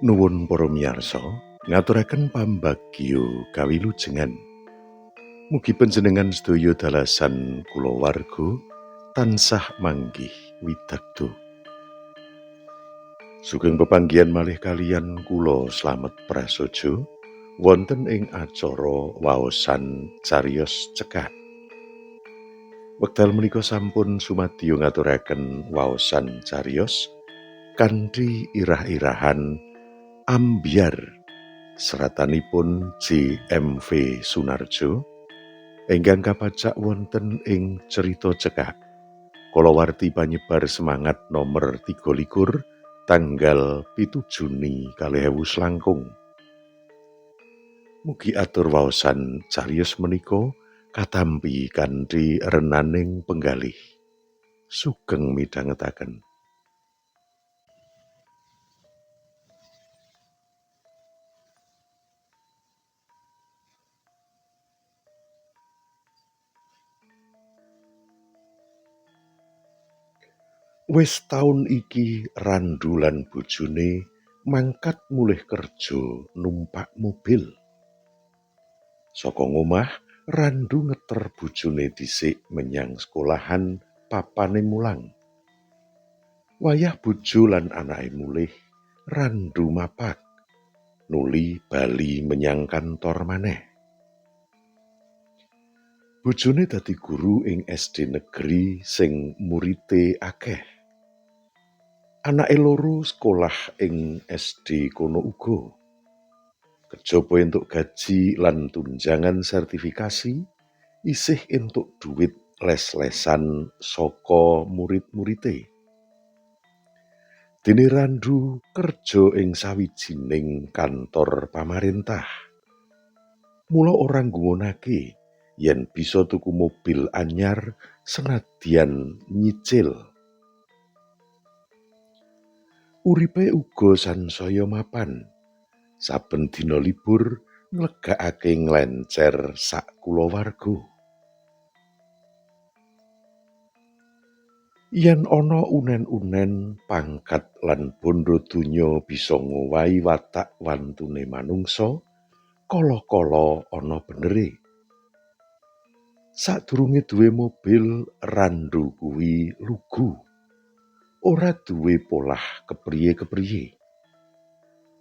Nuwun para miyarsa, ngaturaken pambagio kawilujengan. Mugi panjenengan sedaya dalasan kulawarga tansah manggih widagdo. Sugeng pepanggihan malih kaliyan kula Slamet Prasojo wonten ing acara waosan cariyos cekak. Wekdal menika sampun sumadyo ngaturaken waosan cariyos kanthi irah-irahan Ambyar seratanipun JMV Sunarjo ingkang kapacak wonten ing Cerita Cekak kalawarti panyebar semangat nomor 23 tanggal 7 Juni 2000 langkung. Mugi atur waosan cariyos menika katampi kanthi renaning penggalih. Sugeng midhangetaken. Wis taun iki Randu lan bojone mangkat mulih kerja numpak mobil. Saka ngomah, Randu ngeter bojone dhisik menyang sekolahan papane mulang. Wayah bojo lan anake mulih, Randu mapak, nuli bali menyang kantor maneh. Bojone dadi guru ing SD negeri sing murite akeh. Anake loro sekolah ing SD kono uga. Kejaba entuk gaji lan tunjangan sertifikasi, isih entuk dhuwit les-lesan saka murid-murite. Dene Randu kerja ing sawijining kantor pamarentah. Mula ora nggumunake yen bisa tuku mobil anyar senadyan nyicil. Uripe uga sansaya mapan. Saben dina libur nglegakake nglencer sak kulawarga. Yen ana unen-unen, pangkat lan bondo donya bisa ngowahi watak wantune manungsa, kala-kala ana benere. Sadurunge duwe mobil, Randu kuwi lugu. Ora duwe polah kepriye-kepriye.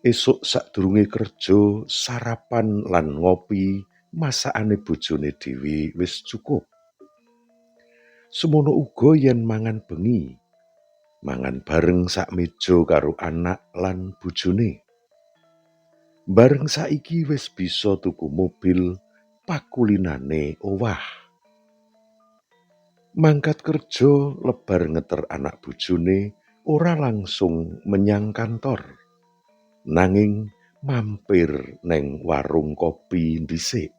Esuk sadurunge kerja, sarapan lan ngopi masakane bojone dhewe wis cukup. Semono uga yen mangan bengi, mangan bareng sak meja karo anak lan bojone. Bareng saiki wis bisa tuku mobil, pakulinane owah. Mangkat kerja lebar ngeter anak bojone ora langsung menyang kantor, nanging mampir neng warung kopi dhisik.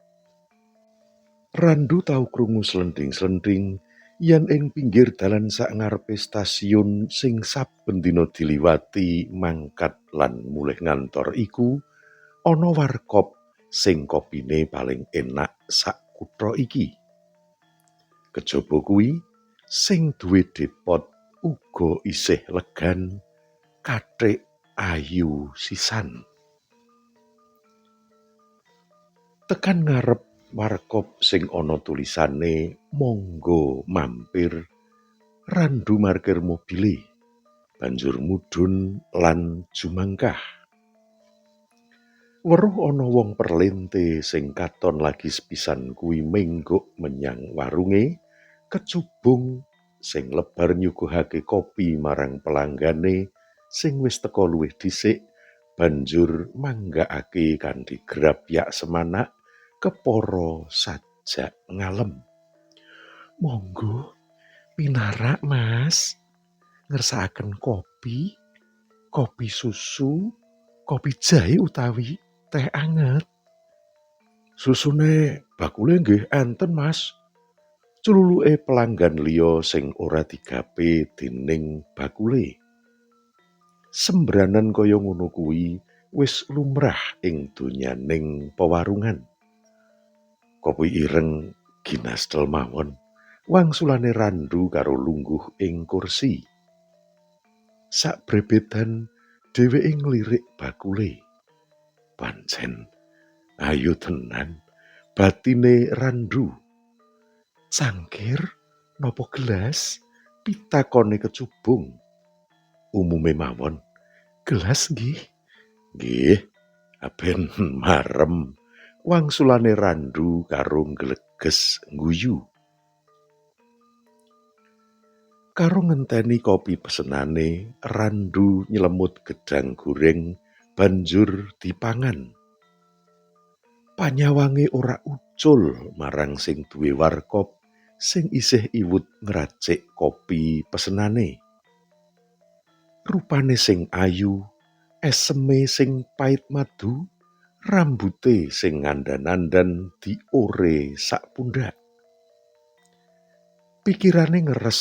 Randu tau krungu slending-slending yen ing pinggir dalan sak ngarepe stasiun sing saben dina diliwati mangkat lan mulih ngantor iku ana warkop sing kopine paling enak sak kutha iki. Kejaba kuwi, sing duwe depot uga isih legan, kathik ayu sisan. Tekan ngarep warkop sing ana tulisane monggo mampir, Randu markir mobile, banjur mudhun lan jumangkah. Weruh ana wong perlente sing katon lagi sepisan kuwi menggok menyang warunge, kecubung sing lebar nyuguhake kopi marang pelanggane sing wis teka luwih dhisik, banjur manggakake kanthi grapyak semanak kepara sajak ngalem. Monggo pinarak, Mas, ngersakaken kopi, kopi susu, kopi jahe utawi teh anget. Susune bakule nggih enten, Mas. Cululuke pelanggan liya sing ora digape dening bakule. Sembranan kaya ngono kuwi wis lumrah ing donyaning pewarungan. Kopi ireng ginastel mawon, Wangsulane Randu karo lungguh ing kursi. Sakbrebetan dheweke nglirik bakule. Pancen ayu tenan batine Randu. Cangkir napa gelas? Pitakone kecubung. Umume mawon. Gelas nggih. Nggih, aben marem. Wangsulane Randu karo nggleges ngguyu. Karo ngenteni kopi pesenane, Randu nylemut gedhang goreng banjur dipangan. Panyawange ora ucul marang sing duwe warkop sing isih iwut ngracik kopi pesenane. Rupane sing ayu, eseme sing pait madu, rambute sing ngandan-andan diore sak pundak. Pikirane ngeres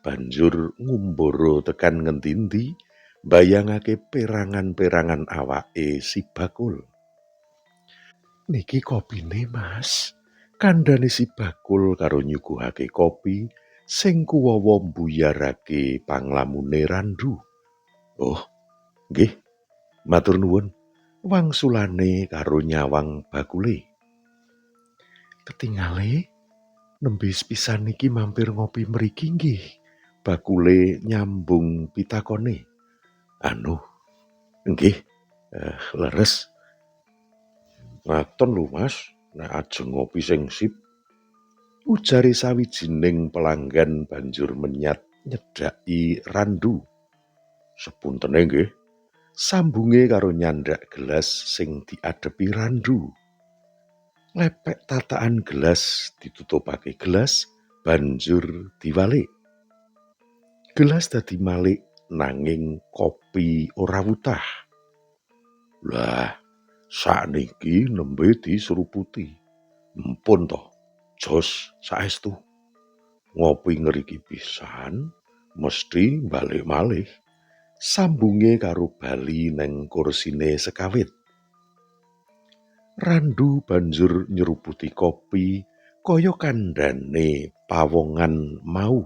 banjur ngumbara tekan ngendi-endi mbayangake perangan-perangan awake si bakul. Niki kopine, Mas. Kandhane si bakul karo nyuguhake kopi sing kuwawa mbuyarake panglamune Randu. Oh, nggih. Matur nuwun. Wangsulane karo nyawang bakule. Ketingale nembe sepisan niki mampir ngopi mriki nggih. Bakule nyambung pitakone. Anu, nggih, leres. Ngaten lho, Mas, nek ajeng ngopi sing sip. Ujare sawijining pelanggan banjur menyat nyedhaki Randu. Sepuntene nggih. Sambunge karo nyandak gelas sing diadepi Randu. Lepek tataan gelas ditutupake gelas banjur diwalik. Gelas dadi malik nanging kopi ora wutah. Lah, sakniki nembe diseruputi. Empun to, jos saestu. Ngopi ngriki pisan mesti balik malih. Sambunge karo bali neng kursine sekawit. Randu banjur nyeruputi kopi kaya kandhane pawongan mau.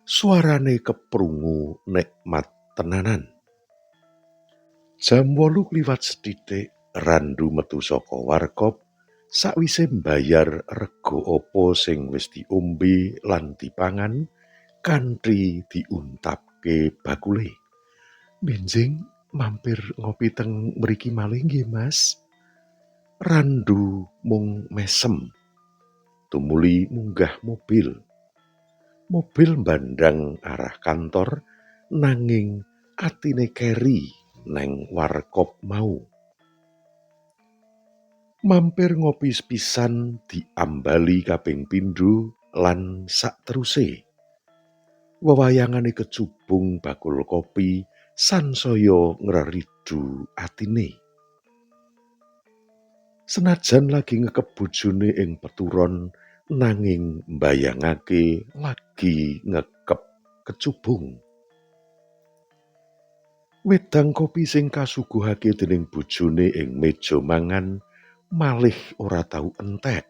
Suarane keprungu nikmat tenanan. Jam 8.15 Randu metu saka warkop sakwise mbayar rega apa sing wis diombe lan dipangan kanthi diuntapke bakule. Benjing mampir ngopi teng mriki malih nggih, Mas. Randu mung mesem. Tumuli munggah mobil. Mobil mbandang arah kantor nanging atine keri neng warkop mau. Mampir ngopi sepisan diambali kaping pindho lan sakteruse. Wewayangane kecubung bakul kopi sansaya ngreridu atine. Senajan lagi ngekep bojone ing peturon nanging mbayangake lagi ngekep kecubung. Wedang kopi sing kasuguhake dening bojone ing meja mangan malih ora tau entek.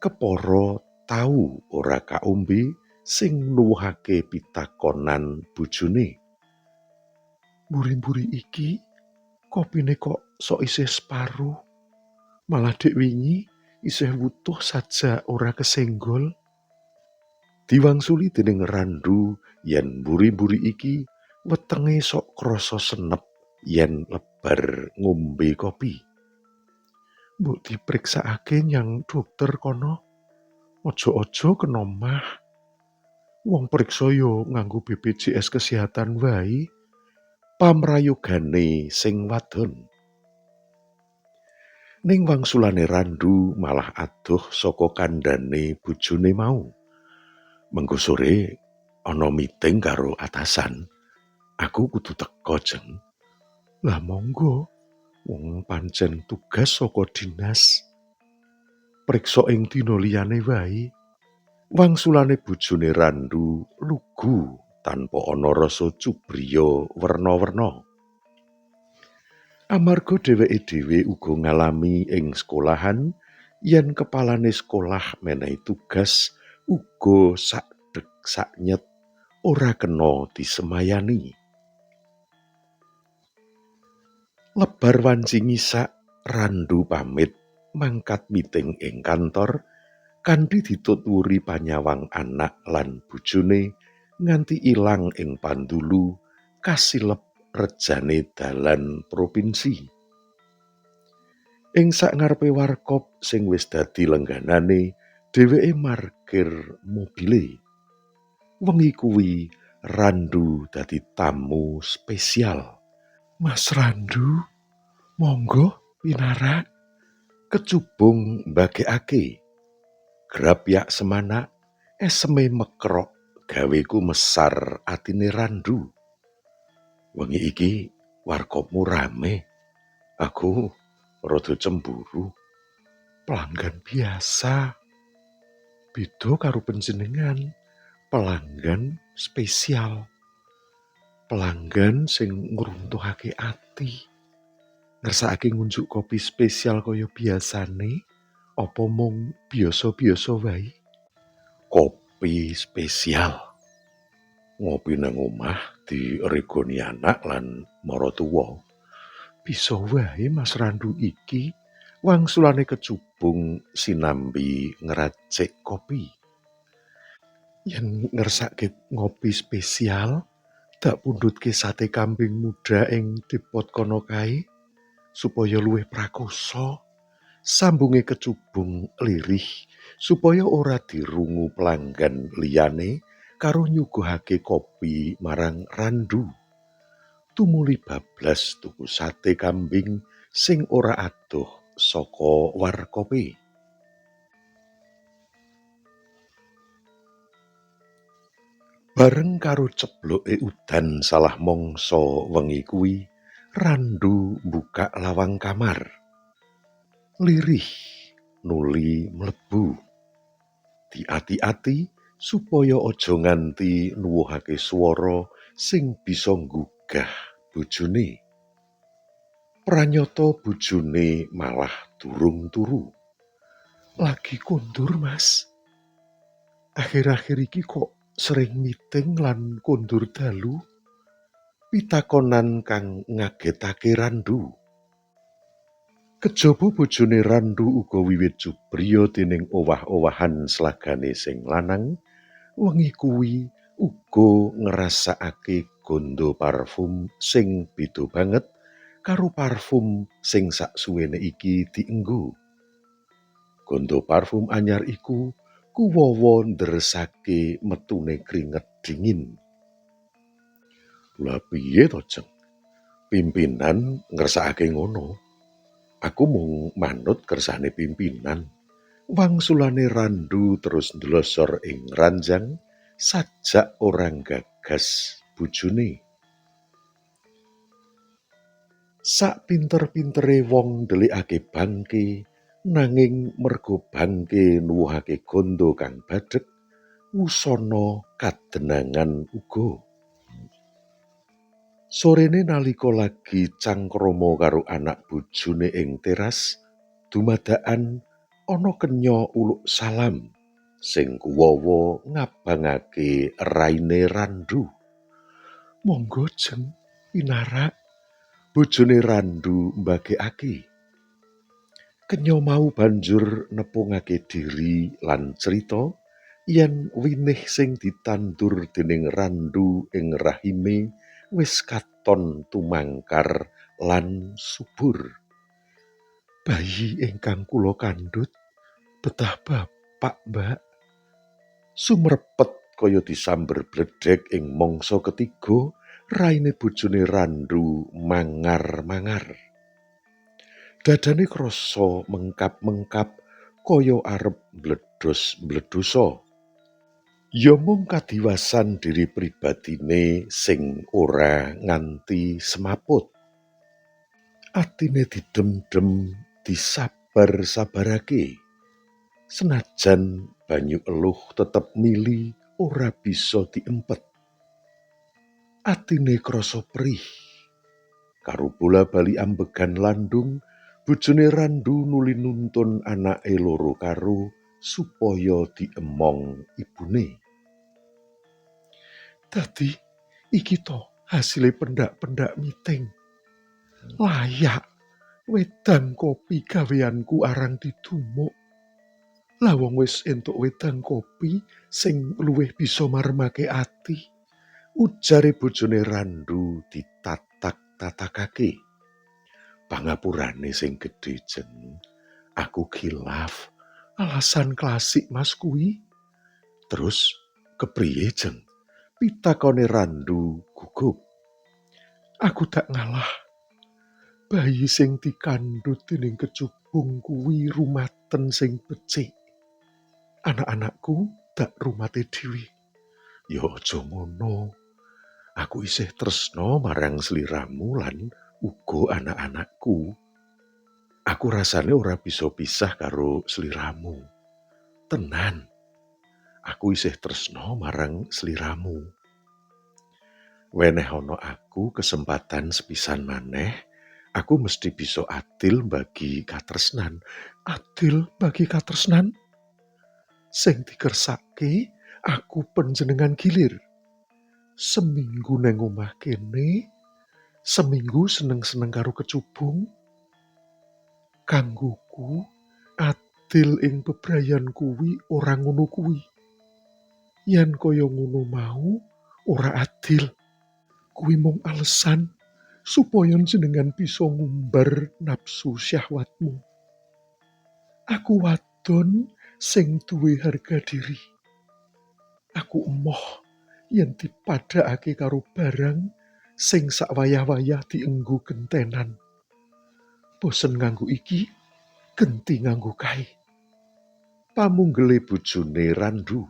Kepara tau ora kaombe sing nuwuhake pitakonan bojone. Mburi-mburi iki kopine kok sok isih separuh. Malah dek wingi isih wutuh saja ora kesenggol. Diwangsuli dening Randu yen mburi-mburi iki wetenge sok krasa senep yen lebar ngombe kopi. Mbok dipriksakake nyang dokter kono. Aja-aja kena mah. Wong priksa yo nganggo BPJS Kesehatan wae. Pamrayogane sing wadon. Ning wangsulane Randu malah adoh saka kandhane bojone mau. Mengko sore ana meeting karo atasan. Aku kudu teka, Jeng. Lah monggo, wong pancen tugas saka dinas. Priksa ing dina liyane wae. Wangsulane bojone Randu lugu tanpa ana rasa cubriya werna-werna. Amarga dheweke dhewe uga ngalami ing sekolahan yen kepalane sekolah menehi tugas uga sakdeg saknyet ora kena disemayani. Lebar wanci ngisak, Randu pamit mangkat meeting ing kantor kanthi dituturi panyawang anak lan bojone nganti ilang ing pandulu kasilep rejane dalan propinsi. Ing sangarepe warkop sing wis dadi lengganane, dheweke markir mobile. Wengi kuwi Randu dadi tamu spesial. Mas Randu, monggo pinarak. Kecubung mbagekake. Grapyak semanak, eseme mekrok gawe kumesar atine Randu. Wengi iki warkopmu rame. Aku rada cemburu. Pelanggan biasa. Beda karo panjenengan, pelanggan spesial. Pelanggan sing ngruntuhake ati. Ngersakake ngunjuk kopi spesial kaya biasane, apa mung biasa-biasa wae? Kopi spesial. Ngopi nang omah diregoni anak lan maratuwa. Bisa wae Mas Randu iki, wangsulane Kecubung sinambi ngracik kopi. Yen ngersake ngopi spesial, dak pundhutke sate kambing muda ing depot kono kae supaya luwih prakosa. Sambunge Kecubung lirih supaya ora dirungu pelanggan liyane karo nyuguhake kopi marang Randu. Tumuli bablas tuku sate kambing sing ora adoh saka warkope. Bareng karo cebloke udan salah mangsa wengi kuwi, Randu mbukak lawang kamar. Lirih nuli mlebu. Diati-ati supaya aja nganti nuwuhake swara sing bisa nggugah bojone. Pranyata bojone malah durung turu. Lagi kondur, Mas. Akhir-akhir iki kok sering meeting lan kondur dalu. Pitakonan kang ngagetake Randu. Kejaba bojone Randu uga wiwit cubriya dening owah-owahan slagane sing lanang, wengi kuwi uga ngrasakake gondo parfum sing beda banget karo parfum sing saksuwene iki dienggo. Gondo parfum anyar iku kuwawa ndresake metune kringet dingin. Lah piye to, Jeng? Pimpinan ngersakake ngono. Aku mung manut kersane pimpinan. Wangsulane Randu terus ndlosor ing ranjang sajak ora nggagas bojone. Sak pinter-pintere wong ndelikake bangke, nanging merga bangke nuwuhake gondo kang badhek, wusana kadenangan uga. Sorene nalika lagi cangkrama karo anak bojone ing teras, dumadakan ana kenya uluk salam sing kuwawa ngabangake raine Randu. Monggo, Jeng, pinarak. Bojone Randu mbagekake. Kenya mau banjur nepungake diri lan crita yen winih sing ditandur dening Randu ing rahime wis katon tumangkar lan subur. Bayi ingkang kula kandhut betah bapak, Mbak. Sumrepet kaya disamber bledhek ing mangsa ketiga, raine bojone Randu mangar-mangar. Dadane krasa mengkap-mengkap kaya arep mbledhos-mbledhosa. Ya mung kadiwasan diri pribadine sing ora nganti semaput. Atine didem-dem, disabar-sabarake. Senajan banyu eluh tetep mili ora bisa diempet. Atine krasa perih. Karo bola-bali ambegan landung, bojone Randu nuli nuntun anake loro karo supaya diemong ibune. Dadi iki to hasile pendak-pendak meeting. Layak wedang kopi gaweanku arang didumuk. Lah wong wis entuk wedang kopi sing luwih bisa maremake ati, ujare bojone Randu ditatak-tatakake. Pangapurane sing gedhe, Jeng. Aku khilaf. Alasan klasik Mas kuwi. Terus kepriye, Jeng? Pitakone Randu gugup. Aku tak ngalah. Bayi sing dikandhut dening kecubung kuwi rumaten sing becik. Anak-anakku dak rumate dhewe. Ya aja ngono. Aku isih tresna marang sliramu lan uga anak-anakku. Aku rasane ora bisa pisah karo sliramu. Tenan. Aku isih tresna marang sliramu. Weneh ana aku kesempatan sepisan maneh, aku mesti bisa adil bagi katresnan. Adil bagi katresnan? Sing dikersake aku panjenengan gilir. Seminggu neng omah kene, seminggu seneng-seneng karo kecubung. Kanggoku adil ing bebrayan kuwi ora ngono kuwi. Yen kaya ngono mau ora adil. Kuwi mung alesan supaya jenengan bisa ngumbar nafsu syahwatmu. Aku wadon sing duwe harga diri. Aku emoh yen dipadhakake karo barang sing sakwayah-wayah dienggo gentenan. Bosen nganggo iki, genti nganggo kae. Pamunggele bojone Randu.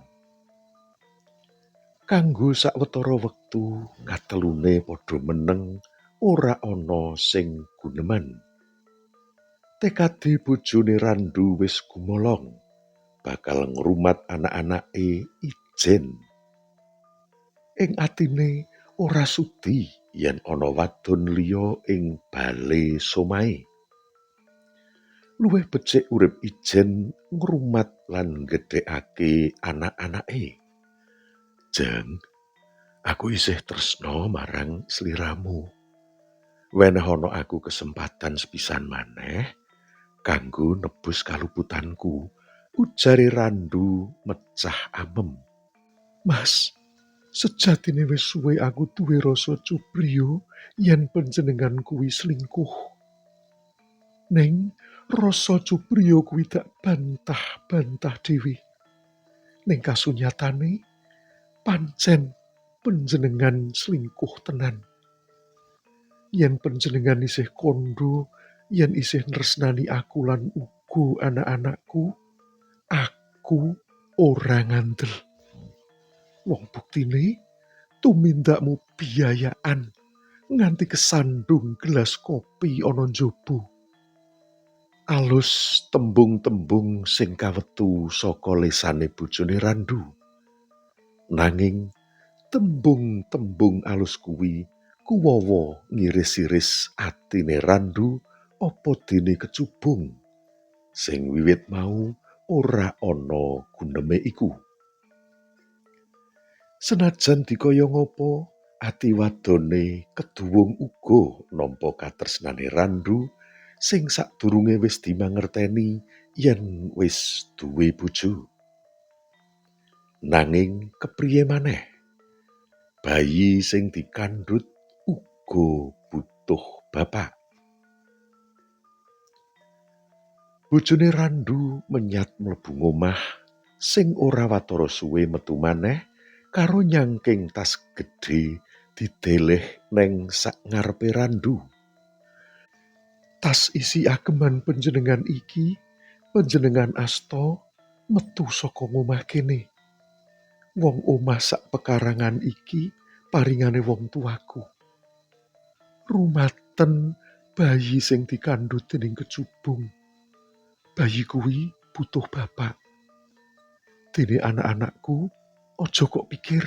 Kanggo sawetara wektu katelune padha meneng, ora ana sing guneman. Tekade bojone Randu wis gumolong, bakal ngrumat anak-anake ijen. Ing atine ora sudi yen ana wadon liya ing bale somahe. Luwih becik urip ijen ngrumat lan nggedhekake anak-anake. Jeng, aku isih tresna marang sliramu. Weneh ana aku kesempatan sepisan maneh kanggo nebus kaluputanku, ujare Randu mecah amem. Mas, sejatine wis suwe aku duwe rasa cupriya yen panjenengan kuwi selingkuh. Ning rasa cupriya kuwi dak bantah-bantah dhewe. Ning kasunyatane pancen panjenengan selingkuh tenan. Yen panjenengan isih kandha, yen isih nresnani aku lan uga anak-anakku, aku ora ngandel. Wong buktine tumindakmu biayaan nganti kesandung gelas kopi ana njaba. Alus tembung-tembung sing kawetu saka lesane bojone Randu. Nanging tembung-tembung alus kuwi kuwawa ngiris-iris atine Randu apa dene kecubung sing wiwit mau ora ana guneme iku. Senajan dikaya ngapa, ati wadone keduwung uga nampa katresnane Randu sing sadurunge wis dimangerteni yen wis duwe bojo. Nanging kepriye maneh? Bayi sing dikandhut uga butuh bapak. Bojone Randu menyat mlebu ngomah sing ora watara suwe metu maneh karo nyangking tas gedhe dideleh neng sak ngarepe Randu. Tas isi ageman panjenengan iki, panjenengan asta metu saka ngomah kene. Wong omah sak pekarangan iki paringane wong tuaku. Rumaten bayi sing dikandhut dening kecubung. Bayi kuwi butuh bapak. Dene anak-anakku, aja kok pikir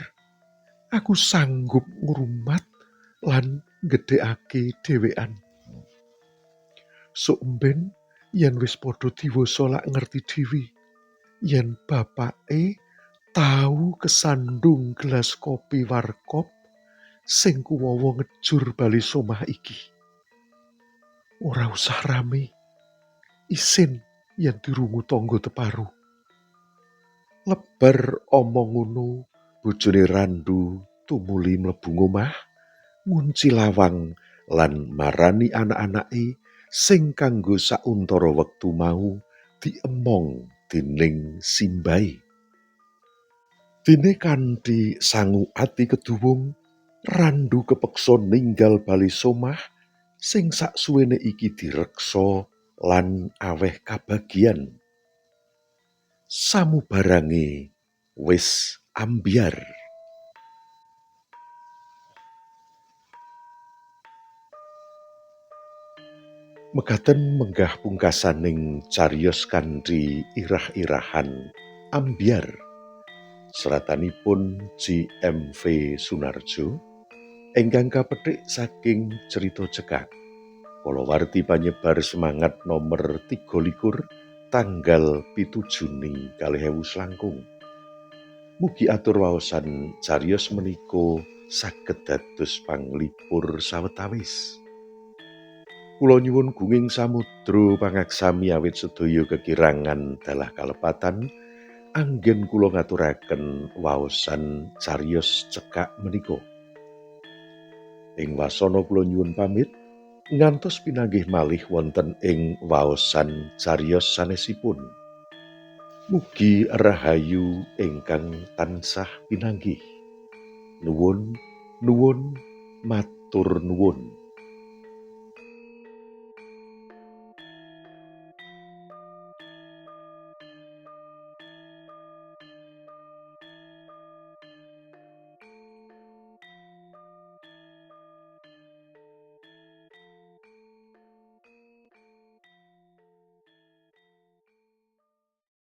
aku sanggup ngrumat lan nggedhekake dhewean. Sok mben yen wis padha diwasa lak ngerti dhewe yen bapake tau kesandung gelas kopi Warkop sing kuwawa ngejur bali somah iki. Ora usah rame, isin yen dirungu tangga teparo. Lebar omong ngono, bojone Randu tumuli mlebu ngomah, ngunci lawang lan marani anak-anake sing kanggo sauntara wektu mau diemong dening simbahe. Dene kanthi sangu ati keduwung, Randu kepeksa ninggal bali somah sing saksuwene iki direksa lan aweh kabagian. Samubarange wis ambyar. Mekaten menggah pungkasaning cariyos kanthi irah-irahan ambyar. Seratanipun GMV Sunarjo ingkang kapethik saking Crita Cekak. Kalawarti panyebar semangat nomor 23 tanggal 7 Juni 2000 langkung. Mugi atur waosan cariyos menika saged dados panglipur sawetawis. Kula nyuwun gunging samudra pangaksami awit sedaya kekirangan dalah kalepatan anggen kula ngaturaken waosan cariyos cekak menika. Ing wasana kula nyuwun pamit ngantos pinanggih malih wonten ing waosan cariyos sanesipun. Mugi rahayu ingkang tansah pinanggih. Nuwun, nuwun, matur nuwun.